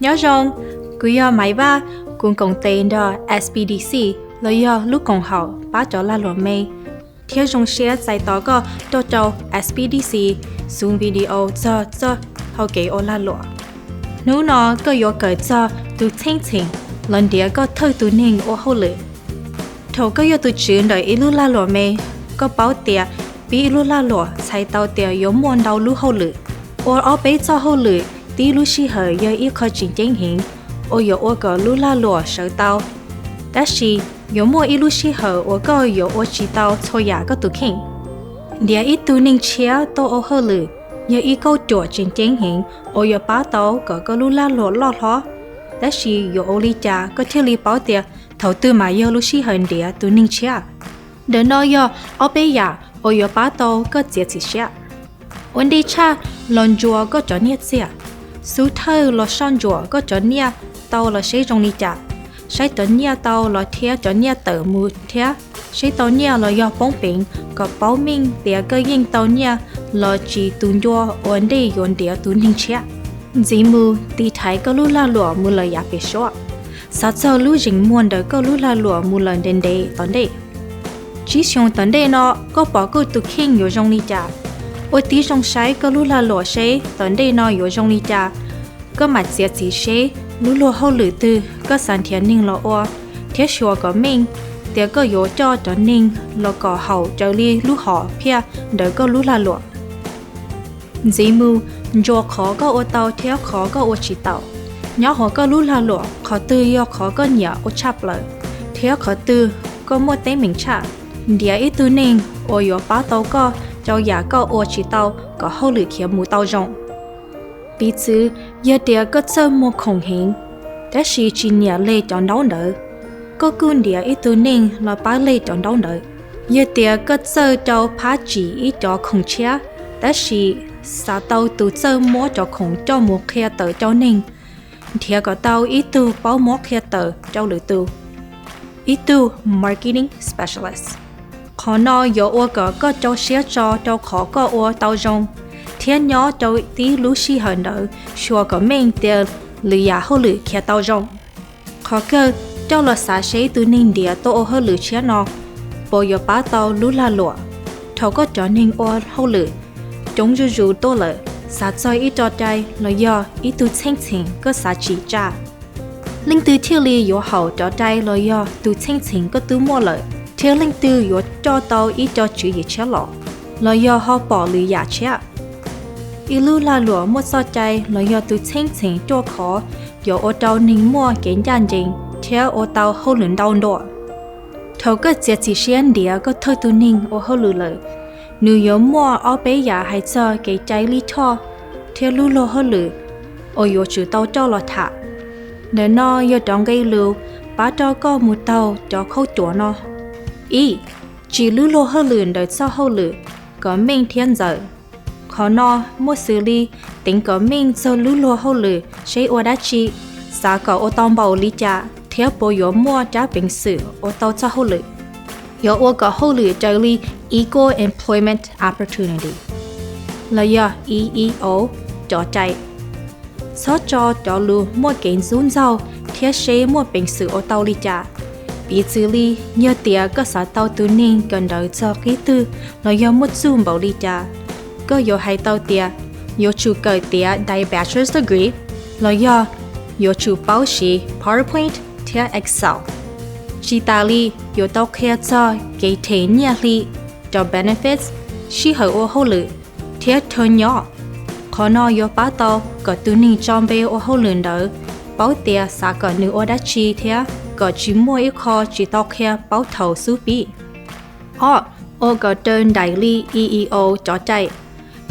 Nyob zoo, kuv yog Maiv Vaj, kuv koom tes nrog S B D C los yog lub koom haum pab cov lag luam me, thiab zoo siab txais tos koj tuaj rau S B D C Zoom video txog txoj hau kev ua lag luam. Hnub no koj yuav kawm txog tus txheej txheem los ntiav koj thawj tus neeg ua hauj lwm. Thaum koj yog tus tswv ntawm ib lub lag luam me, koj paub tias pib ib lub lag luam txhais tau tias yuav muaj ntau lub hauj lwm. Ua ob peb txoj hauj lwm tib lub sij hawm yog ib qho tseem ceeb heev uas yuav ua kom lub lag luam sawv tau. Tab sis yuav muaj ib lub sij hawm uas koj yuav ua tsis tau txhua yam koj tus kheej. Ntiav ib tug neeg tshiab tuaj ua hauj lwm yog ib kauj ruam tseem ceeb heev uas yuav pab tau kom koj lub lag luam loj hlob. Tab sis yuav ua li cas koj thiaj li paub tias thaum twg mas yog lub sij hawm ntiav tus neeg tshiab? Ntawm no yog ob peb yam uas yuav pab tau koj txiav txim siab. Ua ntej tshaj, los ntsuas koj cov nyiaj txiag. Xub thawj los soj ntsuam koj cov nyiaj tau los seb zoo li cas. Saib cov nyiaj tau los thiab cov nyiaj tawm mus thiab, seb tau nyiaj los yog poob peev kom paub meej tias koj yeej tau nyiaj los tsis tu ncua ua ntej yuav ntiav tus neeg tshiab. Ntxiv mus tiv thaiv koj lub lag luam mus lawm yav pem suab. Xav txog lub zeem muag ntawm koj lub lag luam mus lawm ntev ntev tom ntej. Tsib xyoos tom ntej no koj pom koj tus kheej yuav zoo li cas? Ua tib zoo saib koj lub lag luam seb tom ntej no yuav zoo li cas, koj mam txiav txim seb lub luag hauj lwm twg koj xav nrhiav neeg los ua, thiab xyuas kom meej tias koj yuav coj cov neeg los kom haum raws li lub hom phiaj ntawm koj lub lag luam. Ntxiv mus, ntsuas qhov koj ua tau thiab qhov koj ua tsis tau. Nyob hauv koj lub lag luam, qhov twg yog qhov koj nyiam ua tshaj plaws, thiab qhov twg koj muaj teeb meem tshaj? Ntiav ib tug neeg uas yuav pab tau koj rau yam koj ua tsis tau kom hauj lwm khiav mus tau zoo. Piv txwv, yog tias koj txawj muag khoom heev, tab sis tsis nyiam leg cov ntaub ntawd, koj kuj ntiav ib tug neeg los pab leg cov ntaub ntawd. Yog tias koj txawj rau phab tsim ib cov khoom tshiab, tab sis xav tau tus txawj muab cov khoom coj mus qhia tawm rau neeg, nrhiav kom tau ib tug paub muab qhia tawm rau lwm tus, ib tug marketing specialist. Qhov no yuav ua kom koj rau siab tso rau qhov koj ua tau zoo, thiab nyob rau tib lub sij hawm ntawd xyuas kom meej tias lwm yam hauj lwm khiav tau zoo. Qhov kawg, coj los xav seb tus neeg ntiav tuaj ua hauj lwm tshiab no puas yuav pab tau lub lag luam. Thaum koj cov neeg ua hauj lwm coob zuj zus tuaj lawm, xav txog ib co cai los yog ib tug txheej txheem koj xav tsim tsa. Leej twg thiaj li yuav haum cov cai los yog tus txheej txheem koj twb muaj lawm, thiab leej twg yuav coj tau ib co tswv yim tshiab los, los yog ho pom lwm yam tshiab? Ib lub lag luam muaj txoj cai los yog tus txheej txheem cuaj qhov yuav ua rau neeg muaj kev ncaj ncees thiab ua tau hauj lwm ntau ntua. Thaum koj txiav txim siab ntiav koj thawj tus neeg ua hauj lwm lawm, nws yuav muaj ob peb yam hais txog kev cai lij choj thiab lub luag hauj lwm uas yuav tsum tau coj los tham. Ntawm no yog cov nqe lus pab rau koj mus taug cov khaub cuam no. Ib, tsim lub luag hauj lwm ntawm txoj hauj lwm kom meej thiab ntxaws. Qhov no muaj xws li teev kom meej txog lub luag hauj lwm seb ua dab tsi, xav kom ua tau npaum li cas thiab puas yuav muaj cab peev xwm ua tau txoj hauj lwm. Yuav ua kom hauj lwm raws li Equal Employment Opportunity los yog E E O cov cai. Txhob tso cov lus muaj kev ntxub ntxaug thiab seb muaj peev xwm ua tau li cas. Piv txwv li, yog tias koj xav tau tus neeg kawm ntawv txog qib twg los yog muaj txuj npaum li cas, koj yuav hais tau tias yuav tsum kawm tiav daim bachelor's degree los yog yuav tsum paub siv PowerPoint thiab Excel. Tsis tas li, yuav tau qhia txog kev them nyiaj hli, cov benefits, sij hawm ua hauj lwm, thiab chaw nyob. Qhov no yuav pab tau kom tus neeg tso npe ua hauj lwm ntawd paub tias xav kom nws ua dab tsi thiab kom tsis muaj ib qho tsis tau qhia paub thaum xub pib. Ob, ua kom raws nraim li E E O cov cai.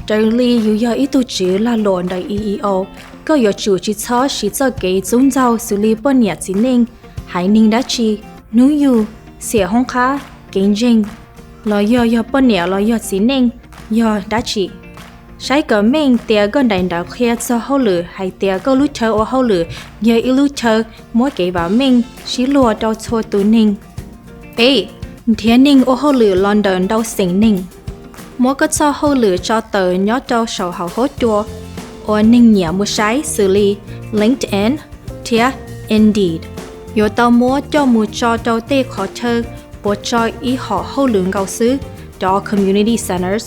Raws li yus yog ib tug tswv lag luam ntawm E E O, koj yuav tsum tsis txhob siv txoj kev ntxub ntxaug xws li poj niam txiv neej, haiv neeg dab tsi, hnub yug, xiam hoob qab, kev ntseeg, los yog yog poj niam los yog txiv neej, yog dab tsi. Saib kom meej tias koj daim ntawv qhia txog hauj lwm hais tias koj lub chaw ua hauj lwm yog ib lub chaw muab kev vam meej sib luag rau txhua tus neeg. Peb, nrhiav neeg ua hauj lwm los ntawm ntau xeem neeg. Muab koj txoj hauj lwm tso tawm nyob rau saum hauv huab cua, uas neeg nyiam mus saib xws li LinkedIn thiab Indeed, yuav tau muab coj mus tso rau tej qhov chaw uas tso ib hom hauj lwm nkaus xwb, cov community centres,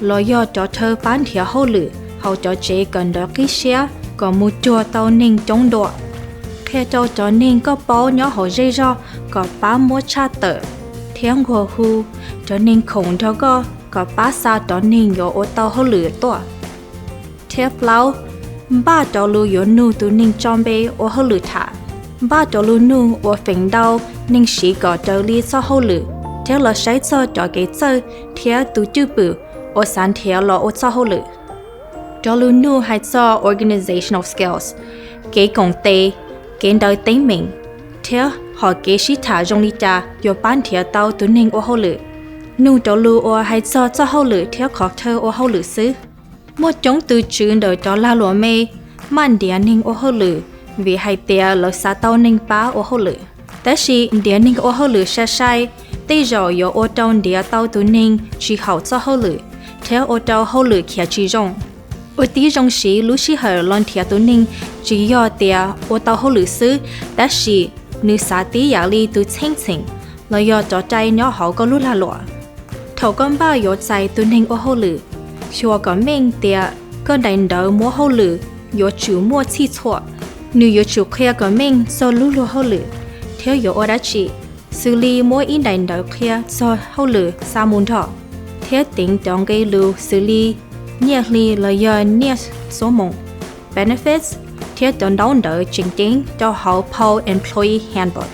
los yog cov chaw pab nrhiav hauj lwm hauv cov tsev kawm ntawv qib siab kom mus cuag tau neeg coob dua. Qhia rau cov neeg koj paub nyob hauv zej zog kom pab muab tshaj tawm thiab nquag hu cov neeg khoom nrog koj kom pab xa cov neeg yuav ua tau hauj lwm tuaj. Thiab plaub, npaj cov lus yuav nug tus neeg tso npe ua hauj lwm tham. Npaj cov lus nug uas feem ntau neeg siv kom raws li txoj hauj lwm thiab los saib txog cov kev txawj thiab tus cwj pwm uas xav nrhiav los ua txoj hauj lwm. Cov lus nug hais txog organizational skills, kev koom tes, kev ntaus teeb meem, thiab hom kev sib tham zoo li cas yuav pab nrhiav tau tus neeg ua hauj lwm. Nug cov lus uas hais txog txoj hauj lwm thiab qhov chaw ua hauj lwm xwb. Muaj coob tus tswv ntawm cov lag luam me maj ntiav neeg ua hauj lwm vim hais tias lawv xav tau neeg pab ua hauj lwm. Tab sis ntiav neeg ua hauj lwm sai sai tej zaum yuav ua rau ntiav tau tus neeg tsis haum txoj hauj lwm thiab ua rau hauj lwm khiav tsis zoo. Ua tib zoo siv lub sij hawm los nrhiav tus neeg tsis yog tias ua tau hauj lwm xwb, tab sis nws xav tib yam li tus txheej txheem los yog cov rai nyob hauv koj lub lag luam. Thaum koj npaj yuav txais tus neeg ua hauj lwm, xyuas kom meej tias koj daim ntawv muab hauj lwm yuav tsum muaj txhij txhua. Nws yuav tsum qhia kom meej txog lub luag hauj lwm thiab yuav ua dab tsi, xws li muab ib daim ntawv qhia txog hauj lwm xa mus nrog, thiab teev cov nqe lus xws li nyiaj hli los yog nyiaj xuab moos, benefits, thiab cov ntaub ntawv tseem ceeb rau hauv phau Employee Handbook.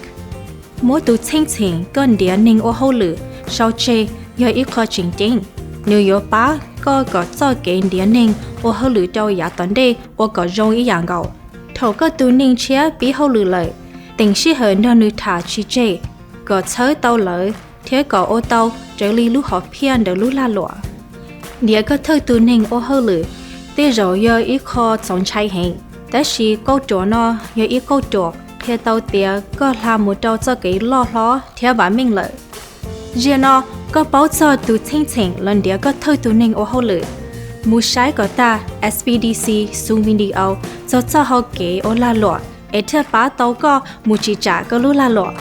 Muab tus txheej txheem koj ntiav neeg ua hauj lwm sau tseg yog ib qho tseem ceeb. Nws yuav pab koj kom txoj kev ntiav neeg ua hauj lwm rau yav tom ntej ua kom zoo ib yam nkaus. Thaum koj tus neeg tshiab pib hauj lwm lawm, teem sij hawm nrog nws tham tsis tseg kom txhawb tau lawv thiab kom ua tau raws li lub hom phiaj ntawm lub lag luam. Ntiav koj thawj tus neeg ua hauj lwm tej zaum yog ib qho txaus ntshai heev, tab sis kauj ruam no yog ib kauj ruam qhia tau tias koj hla mus rau txoj kev loj hlob thiab vam meej lawm. Ziag no, koj paub txog tus txheej txheem los ntiav koj thawj tus neeg ua hauj lwm. Mus saib kom tag S B D C xu video txog txoj hau kev ua lag luam es thiaj pab tau koj mus tsis tsam koj lub lag luam.